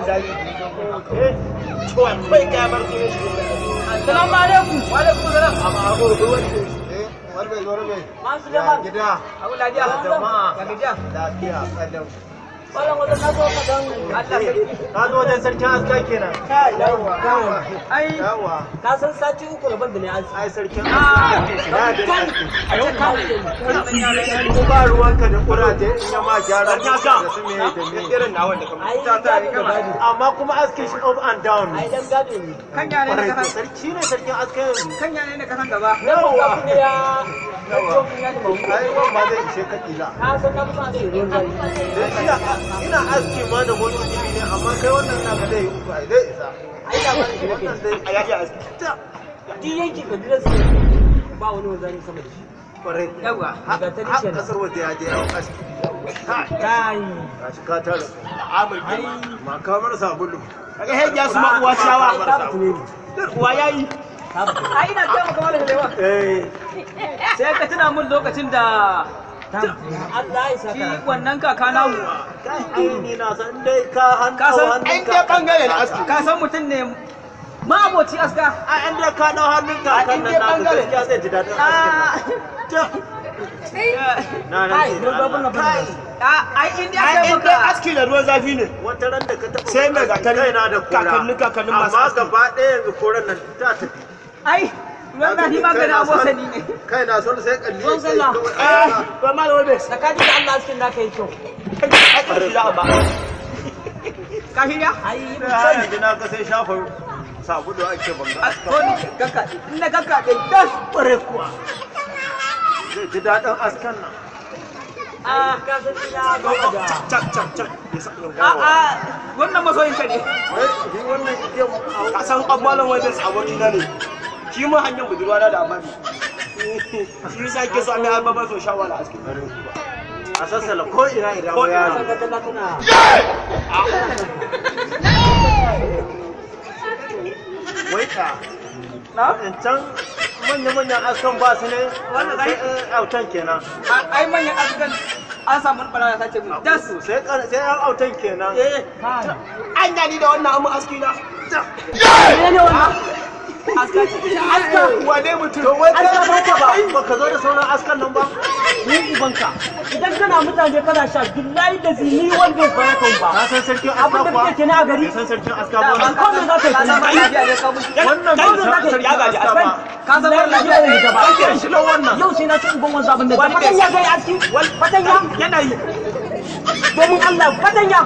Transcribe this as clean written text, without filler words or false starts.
Wanzami. Eh, to kai ka bar sunan shi. Assalamu alaikum. Wa alaikum salam. Amma abu ruwan. Eh, warbe warbe. Masu Ya Suleiman. gida. Abu lafiya. Jama'a. Ya gajiya. Lafiya kalau. Malam wajen na zo ka dan Allah sarki. Ka zo wajen sarkin aska kenan. Kai. Yawa. Ai Yawa. ka san sati 3 rabon da ne aski. Ai sarkin Ah, aska. kan. A ce ka Ko ba ruwanka da kuraje in ya ma gyara Sarkin aska. da su me da me. Irin na wanda kamar. Ai gado da gado. Amma kuma askin shi up and down Ai ne. dan gado ne. Kan yare ne Kwarai ka ko san sarki ne sarkin aska yanzu. kan yare ne ka san gaba. Yawa. Ne ya. Ya da mamu. Ai wan ma zai ishe ka kila. Ka san na kusa da ruwan zafi. Dan ina aski ma da bokiti ne, amma kai wannan na ga zai yi uku, ai zai isa. Ai labarin shi nake. Wannan zai A ya iya aski. Duk yankin Kaduna su ba wani wanzami sama da shi. Kwarai. Yawa. Nagartacce Har kenan. kasar waje ya je ya aski. Kai. Gashi ka tara. Amurka. Ma kamar sabulu. Kaga hey ya su ma uwa ciyawa. Ai ta fitine ne. Uwa yayi. Ta fitine. Ai ina taimaka malam Suleiman. Eh. Sai ka tuna mun lokacin da Ta fitine. Allah ya saka. shi wannan kaka namu. Kai, ai ni na san dai ka hannu Ka san hannun An dai bangare na aski. Ka san mutum ne ma'aboci aska. A an dai ka dau hannun kakan in nan dai naka, bangare. gaskiya zai ji daɗin askin nan. Na Kai, rantse da ruwan zafin Allah. na Kai, Ai in dai Ai aka in dai maka aski da ruwan zafi ne. wata ran da ka taɓa Sai mai gatari, kaina da kora. kakanni kakannin masu Amma aski. gaba ɗaya yanzu koran nan ta tafi. Ai ruwan zafi maganin abosani ne. Kai na son sai kalli. Ruwan sallah. Eh, ba malam wani. Tsakanin da Allah askin naka yi kyau. Ai ƙarfi za a ba. Ka shirya? Ai yi Sai yanzu na ga sai shafa sabulu ake banga aska. Ko ni kakka in na kakka dai das. Ƙware kuwa. Zai ji daɗin askan nan. Ah, ka san ina gaba da. Cak cak cak. Ya sa A a wannan masoyin ka ne. Wai, shi wannan igiyar Ka san malam wani abokina ne. Shi ma hanyar budurwa na da amami. Shi yasa ke so mai abba so shawara aski. A sassala ko ina idan Ko ina. yaro. San ka tana tana. Wai ka. Na? Can manya-manyan askan ba su ne? Wannan Sai autan kenan. Ai manyan askan an samu bala ta ce mu das. Sai sai an autan kenan. Eh, Kai. an yani da wannan amma aski na. Menene wannan? Aska ce. Aska. Wane mutum? To wai Aska ba ka ba. Baka zo da sauran askan nan ba? Ni ubanka. Idan kana mutane kana sha billahi da zini wanda ba ya kan ba. Ka san sarkin aska Abin da kuwa? kake kenan a gari. Bai san sarkin aska ba Ko me za ka yi? Ka san mara lafiya ne ka mutu. Wannan bai Kai, san sarkin ya gaji aska ba. Ka san mara lafiya ne. Lafiya ba. Kai shi lau wannan. Yau sai na ci uban wanzu abin da. Fatanya kai aski. Fatanya. Yana yi. Domin Allah fatanya.